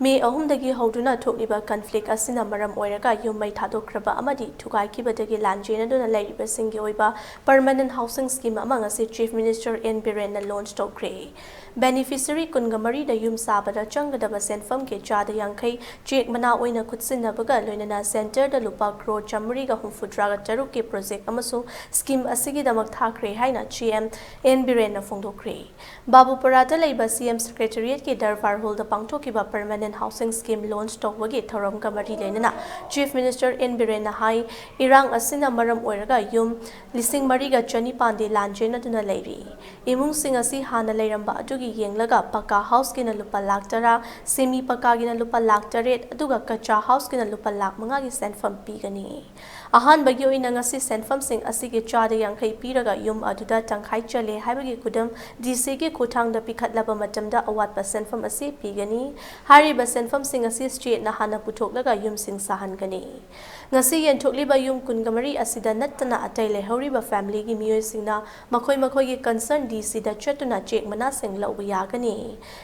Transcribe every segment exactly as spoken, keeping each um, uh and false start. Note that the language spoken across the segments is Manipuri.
ꯃꯦ ꯑꯍꯨꯝꯗꯒꯤ ꯍꯧꯗꯨꯅ ꯊꯣꯛꯂꯤꯕ ꯀꯟꯐ꯭ꯂꯤꯛ ꯑꯁꯤꯅ ꯃꯔꯝ ꯑꯣꯏꯔꯒ ꯌꯨꯝ ꯃꯩ ꯊꯥꯗꯣꯛꯈ꯭ꯔꯕ ꯑꯃꯗꯤ ꯊꯨꯒꯥꯏꯈꯤꯕꯗꯒꯤ ꯂꯥꯟꯖꯦꯟꯅꯗꯨꯅ ꯂꯩꯔꯤꯕꯁꯤꯡꯒꯤ ꯑꯣꯏꯕ ꯄꯔꯃꯅꯦꯟ ꯍꯥꯎꯁꯤꯡ ꯁ꯭ꯀꯤꯝ ꯑꯃ ꯉꯁꯤ ꯆꯤꯐ ꯃꯤꯅꯤꯁꯇꯔ ꯑꯦꯟ ꯕꯤꯔꯦꯟꯅ ꯂꯣꯟꯆ ꯇꯧꯈ꯭ꯔꯦ꯫ ꯕꯦꯅꯤꯐꯤꯁꯔꯤ ꯀꯨꯟꯒ ꯃꯔꯤꯗ ꯌꯨꯝ ꯁꯥꯕꯗ ꯆꯪꯒꯗꯕ ꯁꯦꯟꯐꯝꯒꯤ ꯆꯥꯗ ꯌꯥꯡꯈꯩ ꯆꯦꯛ ꯃꯅꯥ ꯑꯣꯏꯅ ꯈꯨꯠꯁꯤꯟꯅꯕꯒ ꯂꯣꯏꯅꯅ ꯁꯦꯟꯇꯔꯗ ꯂꯨꯄꯥ ꯀ꯭ꯔꯣꯔ ꯆꯥꯃꯔꯤꯒ ꯍꯨꯝꯐꯨꯇꯔꯥꯒ ꯇꯔꯨꯛꯀꯤ ꯄ꯭ꯔꯣꯖꯦꯛ ꯑꯃꯁꯨ ꯁ꯭ꯀꯤꯝ ꯑꯁꯤꯒꯤꯗꯃꯛ ꯊꯥꯈ꯭ꯔꯦ ꯍꯥꯏꯅ ꯁꯤ ꯑꯦꯝ ꯑꯦꯟ ꯕꯤꯔꯦꯟꯅ ꯐꯣꯡꯗꯣꯛꯈ꯭ꯔꯦ꯫ ꯕꯥꯕꯨꯄꯔꯥꯗ ꯂꯩꯕ ꯁꯤ ꯑꯦꯝ ꯁꯦꯀ꯭ꯔꯦꯇꯔꯤꯌꯦꯠꯀꯤ ꯗꯔꯕꯥꯔ ꯍꯣꯜꯗ ꯄꯥꯡꯊꯣꯛꯈꯤꯕ ꯄꯔꯃꯅꯦꯟ ꯍꯥꯎꯁꯤꯡ ꯁ꯭ꯀꯤꯝ ꯂꯣꯟꯆ ꯇꯧꯕꯒꯤ ꯊꯧꯔꯝꯒ ꯃꯔꯤ ꯂꯩꯅꯅ ꯆꯤꯐ ꯃꯤꯅꯤꯁꯇꯔ ꯑꯦꯟ ꯕꯤꯔꯦꯟꯅ ꯍꯥꯏ, ꯏꯔꯥꯡ ꯑꯁꯤꯅ ꯃꯔꯝ ꯑꯣꯏꯔꯒ ꯌꯨꯝ ꯂꯤꯁꯤꯡ ꯃꯔꯤꯒ ꯆꯅꯤꯄꯥꯟꯗꯤ ꯂꯥꯟꯖꯦꯟꯅꯗꯨꯅ ꯂꯩꯔꯤ꯫ ꯏꯃꯨꯡꯁꯤꯡ ꯑꯁꯤ ꯍꯥꯟꯅ ꯂꯩꯔꯝꯕ ꯑꯗꯨꯒꯤ ꯌꯦꯡꯂꯒ ꯄꯀꯥ ꯍꯥꯎꯁꯀꯤꯅ ꯂꯨꯄꯥ ꯂꯥꯈ ꯇꯔꯥ, ꯁꯦꯃꯤ ꯄꯀꯥꯒꯤꯅ ꯂꯨꯄꯥ ꯂꯥꯈ ꯇꯔꯦꯠ, ꯑꯗꯨꯒ ꯀꯆꯥ ꯍꯥꯎꯁꯀꯤꯅ ꯂꯨꯄꯥ ꯂꯥꯈ ꯃꯉꯥꯒꯤ ꯁꯦꯟꯐꯝ ꯄꯤꯒꯅꯤ꯫ ꯑꯍꯥꯟꯕꯒꯤ ꯑꯣꯏꯅ ꯉꯁꯤ ꯁꯦꯟꯐꯝꯁꯤꯡ ꯑꯁꯤꯒꯤ ꯆꯥꯗ ꯌꯥꯡꯈꯩ ꯄꯤꯔꯒ ꯌꯨꯝ ꯑꯗꯨꯗ ꯇꯪꯈꯥꯏ ꯆꯜꯂꯦ ꯍꯥꯏꯕꯒꯤ ꯈꯨꯗꯝ ꯗꯤ ꯁꯤꯒꯤ ꯈꯨꯠꯊꯥꯡꯗ ꯄꯤꯈꯠꯂꯕ ꯃꯇꯝꯗ ꯑꯋꯥꯠꯄ ꯁꯦꯟꯐꯝ ꯑꯁꯤ ꯄꯤꯒꯅꯤ꯫ ꯍꯥꯏꯔꯤꯕ ꯁꯦꯟꯐꯝꯁꯤꯡ ꯑꯁꯤ ꯁ꯭ꯇꯦꯠꯅ ꯍꯥꯟꯅ ꯄꯨꯊꯣꯛꯂꯒ ꯌꯨꯝꯁꯤꯡ ꯁꯥꯍꯟꯒꯅꯤ꯫ ꯉꯁꯤ ꯌꯦꯟꯊꯣꯛꯂꯤꯕ ꯌꯨꯝ ꯀꯨꯟꯒ ꯃꯔꯤ ꯑꯁꯤꯗ ꯅꯠꯇꯅ ꯑꯇꯩ ꯂꯩꯍꯧꯔꯤꯕ ꯐꯦꯃꯤꯂꯤꯒꯤ ꯃꯤꯑꯣꯏꯁꯤꯡꯅ ꯃꯈꯣꯏ ꯃꯈꯣꯏꯒꯤ ꯀꯟꯁꯔꯟ ꯗꯤ ꯁꯤꯗ ꯆꯠꯇꯨꯅ ꯆꯦꯛ ꯃꯅꯥꯁꯤꯡ ꯂꯧꯕ ꯌꯥꯒꯅꯤ꯫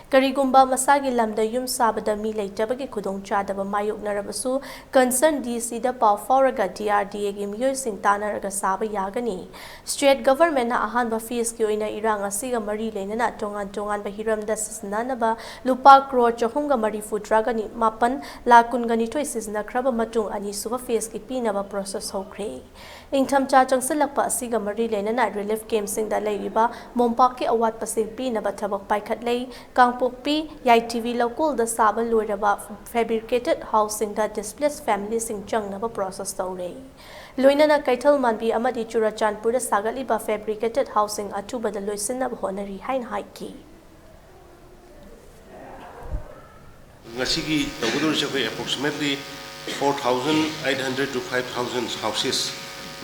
ꯀꯔꯤꯒꯨꯝꯕ ꯃꯁꯥꯒꯤ ꯂꯝꯗ ꯌꯨꯝ ꯁꯥꯕꯗ ꯃꯤ ꯂꯩꯇꯕꯒꯤ ꯈꯨꯗꯣꯡꯆꯥꯗꯕ ꯃꯥꯌꯣꯛꯅꯔꯕꯁꯨ, ꯀꯟꯁꯔꯟ ꯗꯤ ꯁꯤꯗ ꯄꯥꯎ ꯐꯥꯎꯔꯒ ꯗꯤ ꯑꯥꯔ ꯗꯤ ꯑꯦꯒꯤ ꯃꯤꯑꯣꯏꯁꯤꯡ ꯇꯥꯟꯅꯔꯒ ꯁꯥꯕ ꯌꯥꯒꯅꯤ꯫ ꯁ꯭ꯇꯦꯠ ꯒꯚꯔꯟꯃꯦꯟꯠꯅ ꯑꯍꯥꯟꯕ ꯐꯦꯖꯀꯤ ꯑꯣꯏꯅ ꯏꯔꯥꯡ ꯑꯁꯤꯒ ꯃꯔꯤ ꯂꯩꯅꯅ ꯇꯣꯉꯥꯟ ꯇꯣꯉꯥꯟꯕ ꯍꯤꯔꯝꯗ ꯁꯤꯖꯤꯟꯅꯅꯕ ꯂꯨꯄꯥ ꯀ꯭ꯔꯣꯔ ꯆꯍꯨꯝꯒ ꯃꯔꯤꯐꯨꯇꯔꯥꯒ ꯃꯥꯄꯟ ꯂꯥꯈ ꯀꯨꯟꯒ ꯅꯤꯊꯣꯏ ꯁꯤꯖꯤꯟꯅꯈ꯭ꯔꯕ ꯃꯇꯨꯡ, ꯑꯅꯤꯁꯨꯕ ꯐꯦꯖꯀꯤ ꯄꯤꯅꯕ ꯄ꯭ꯔꯣꯁꯦꯁ ꯍꯧꯈ꯭ꯔꯦ꯫ ꯏꯪꯊꯝꯊꯥ ꯆꯪꯁꯤꯜꯂꯛꯄ ꯑꯁꯤꯒ ꯃꯔꯤ ꯂꯩꯅꯅ ꯔꯤꯂꯤꯐ ꯀꯦꯝꯞꯁꯤꯡꯗ ꯂꯩꯔꯤꯕ ꯃꯣꯝꯄꯥꯛꯀꯤ ꯑꯋꯥꯠꯄꯁꯤꯡ ꯄꯤꯅꯕ ꯊꯕꯛ ꯄꯥꯏꯈꯠꯂꯦ꯫ ꯀꯥꯡꯄꯣꯛꯄꯤ, ꯌꯥꯏꯊꯤꯕꯤ ꯂꯧꯀꯣꯜꯗ ꯁꯥꯕ ꯂꯣꯏꯔꯕ ꯐꯦꯕ꯭ꯔꯤꯀꯦꯇꯦꯗ ꯍꯥꯎꯁꯁꯤꯡꯗ ꯗꯤꯁꯄ꯭ꯂꯦꯁ ꯐꯦꯃꯤꯂꯤꯁꯤꯡ ꯆꯪꯅꯕ ꯄ꯭ꯔꯣꯁꯦꯁ ꯇꯧꯔꯦ꯫ ꯂꯣꯏꯅꯅ ꯀꯩꯊꯦꯜ ꯃꯥꯟꯕꯤ ꯑꯃꯗꯤ ꯆꯨꯔꯆꯥꯟꯄꯨꯔꯗ ꯁꯥꯒꯠꯂꯤꯕ ꯐꯦꯕ꯭ꯔꯤꯀꯦꯇꯦꯗ ꯍꯥꯎꯁꯁꯤꯡ ꯑꯊꯨꯕꯗ ꯂꯣꯏꯁꯤꯟꯅꯕ ꯍꯣꯠꯅꯔꯤ ꯍꯥꯏꯅ ꯍꯥꯏꯈꯤ꯫ ꯉꯁꯤꯒꯤ ꯇꯧꯒꯗꯧꯔꯤꯁꯦ ꯑꯩꯈꯣꯏ approximately four thousand eight hundred to five thousand houses,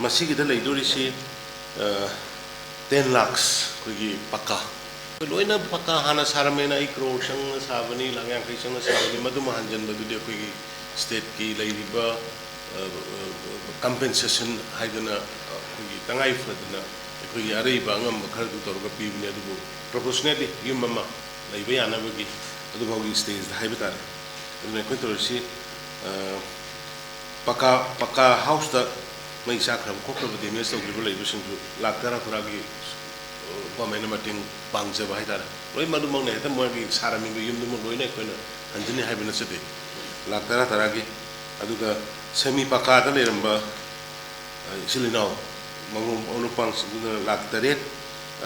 ꯃꯁꯤꯒꯤꯗ ꯂꯩꯗꯣꯔꯤꯁꯤ ten lakhs ꯑꯩꯈꯣꯏꯒꯤ ꯄꯀꯥ꯫ ꯑꯩꯈꯣꯏ ꯂꯣꯏꯅ ꯄꯀꯥ ꯍꯥꯟꯅ ꯁꯥꯔꯝꯃꯦꯅ, ꯑꯩ ꯀ꯭ꯔꯣꯔ ꯆꯪꯅ ꯁꯥꯕꯅꯤ, ꯂꯥꯛ ꯌꯥꯡꯈꯩ ꯆꯪꯅ ꯁꯥꯕꯅꯤ, ꯃꯗꯨꯃ ꯍꯟꯖꯤꯟꯕꯗꯨꯗꯤ ꯑꯩꯈꯣꯏꯒꯤ ꯁ꯭ꯇꯦꯠꯀꯤ ꯂꯩꯔꯤꯕ ꯀꯝꯄꯦꯟꯁꯦꯁꯟ ꯍꯥꯏꯗꯅ ꯑꯩꯈꯣꯏꯒꯤ ꯇꯉꯥꯏ ꯐꯗꯅ ꯑꯩꯈꯣꯏꯒꯤ ꯑꯔꯩꯕ ꯑꯉꯝꯕ ꯈꯔꯗꯨ ꯇꯧꯔꯒ ꯄꯤꯕꯅꯤ꯫ ꯑꯗꯨꯕꯨ ꯄ꯭ꯔꯣꯄꯣꯔꯁꯅꯦꯠꯂꯤ ꯌꯨꯝ ꯑꯃ ꯂꯩꯕ ꯌꯥꯅꯕꯒꯤ ꯑꯗꯨꯐꯥꯎꯒꯤ ꯁ꯭ꯇꯦꯖꯇ ꯍꯥꯏꯕ ꯇꯥꯔꯦ꯫ ꯑꯗꯨꯅ ꯑꯩꯈꯣꯏ ꯇꯧꯔꯤꯁꯤ, ꯑ, ꯄꯀꯥ, ꯄꯀꯥ ꯍꯥꯎꯁꯇ ꯃꯩ ꯆꯥꯛꯈ꯭ꯔꯕ ꯈꯣꯠꯈ꯭ꯔꯕ ꯗꯦꯃꯦꯖ ꯇꯧꯈꯤꯕ ꯂꯩꯕꯁꯤꯡꯁꯨ ꯂꯥꯛ ꯇꯔꯥ ꯇꯔꯥꯒꯤ, ꯑ, ꯒꯣꯔꯃꯦꯟꯅ ꯃꯇꯦꯡ ꯄꯥꯡꯖꯕ ꯍꯥꯏꯇꯥꯔꯦ꯫ ꯂꯣꯏꯅꯃꯛ ꯑꯗꯨꯃꯛꯅ ꯍꯦꯛꯇ ꯃꯣꯏꯒꯤ ꯁꯥꯔꯝꯃꯤꯕ ꯌꯨꯝꯗꯨꯃꯛ ꯂꯣꯏꯅ ꯑꯩꯈꯣꯏꯅ ꯍꯟꯖꯤꯟꯅꯤ ꯍꯥꯏꯕ ꯅꯠꯆꯗꯦ꯫ ꯂꯥꯛ ꯇꯔꯥ ꯇꯔꯥꯒꯤ꯫ ꯑꯗꯨꯒ ꯁꯦꯃꯤ ꯄꯀꯥꯗ ꯂꯩꯔꯝꯕ, ꯑ, ꯏꯆꯤꯜ ꯏꯅꯥꯎ ꯃꯔꯨꯞ ꯃꯔꯨꯞ ꯃꯄꯥꯡꯁꯤꯡꯗꯨꯅ ꯂꯥꯛ ꯇꯔꯦꯠ,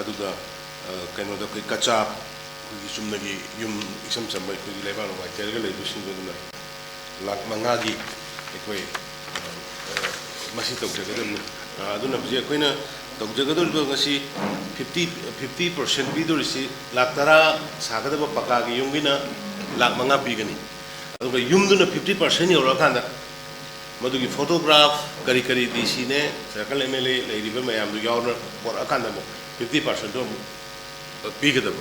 ꯑꯗꯨꯒ, ꯑ, ꯀꯩꯅꯣꯗ ꯑꯩꯈꯣꯏ ꯀꯆꯥ, ꯑꯩꯈꯣꯏꯒꯤ ꯆꯨꯝꯅꯒꯤ ꯌꯨꯝ ꯏꯆꯝ ꯆꯝꯕ ꯑꯩꯈꯣꯏꯒꯤ ꯂꯩꯕꯥꯛ ꯂꯋꯥꯏ ꯇꯦꯔꯒ ꯂꯩꯕꯁꯤꯡꯗꯨꯅ ꯂꯥꯛ ꯃꯉꯥꯒꯤ ꯑꯩꯈꯣꯏ, ꯑ, ꯑ, ꯃꯁꯤ ꯇꯧꯖꯒꯗꯕꯅꯤ꯫ ꯑ, ꯑꯗꯨꯅ ꯍꯧꯖꯤꯛ ꯑꯩꯈꯣꯏꯅ ꯇꯧꯖꯒꯗꯧꯔꯤꯕ ꯉꯁꯤ fifty, fifty percent ꯄꯤꯗꯧꯔꯤꯁꯤ ꯂꯥꯛ ꯇꯔꯥ ꯁꯥꯒꯗꯕ ꯄꯀꯥꯒꯤ ꯌꯨꯝꯒꯤꯅ ꯂꯥꯛ ꯃꯉꯥ ꯄꯤꯒꯅꯤ꯫ ꯑꯗꯨꯒ ꯌꯨꯝꯗꯨꯅ fifty percent ꯌꯧꯔꯛꯑꯀꯥꯟꯗ ꯃꯗꯨꯒꯤ ꯐꯣꯇꯣꯒ꯭ꯔꯥꯐ ꯀꯔꯤ ꯀꯔꯤ ꯗꯤ ꯁꯤꯅꯦ, ꯁꯔꯀꯜ ꯑꯦꯝ ꯑꯦꯜ ꯑꯦ ꯂꯩꯔꯤꯕ ꯃꯌꯥꯝꯗꯨ ꯌꯥꯎꯅ ꯄꯣꯔꯛꯑꯀꯥꯟꯗ ꯑꯃꯨꯛ fifty percent ꯑꯃꯨꯛ ꯄꯤꯒꯗꯕ꯫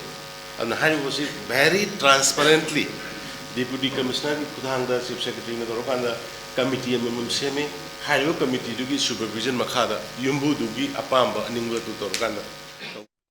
ꯑꯗꯨꯅ ꯍꯥꯏꯔꯤꯕꯁꯤ very transparently ꯗꯤꯄꯨꯇꯤ ꯀꯃꯤꯁꯅꯔꯒꯤ ꯈꯨꯠꯊꯥꯡꯗ ꯆꯤꯐ ꯁꯦꯀ꯭ꯔꯦꯇꯔꯤꯅ ꯇꯧꯔꯀꯥꯟꯗ ꯀꯃꯤꯇꯤ ꯑꯃꯃꯝ ꯁꯦꯝꯃꯤ꯫ ꯍꯥꯏꯔꯤꯕ ꯀꯃꯤꯇꯤꯗꯨꯒꯤ ꯁꯨꯄꯔꯚꯤꯖꯟ ꯃꯈꯥꯗ ꯌꯨꯝꯕꯨꯗꯨꯒꯤ ꯑꯄꯥꯝꯕ ꯑꯅꯤꯡꯕ ꯑꯗꯨ ꯇꯧꯔꯀꯥꯟꯗ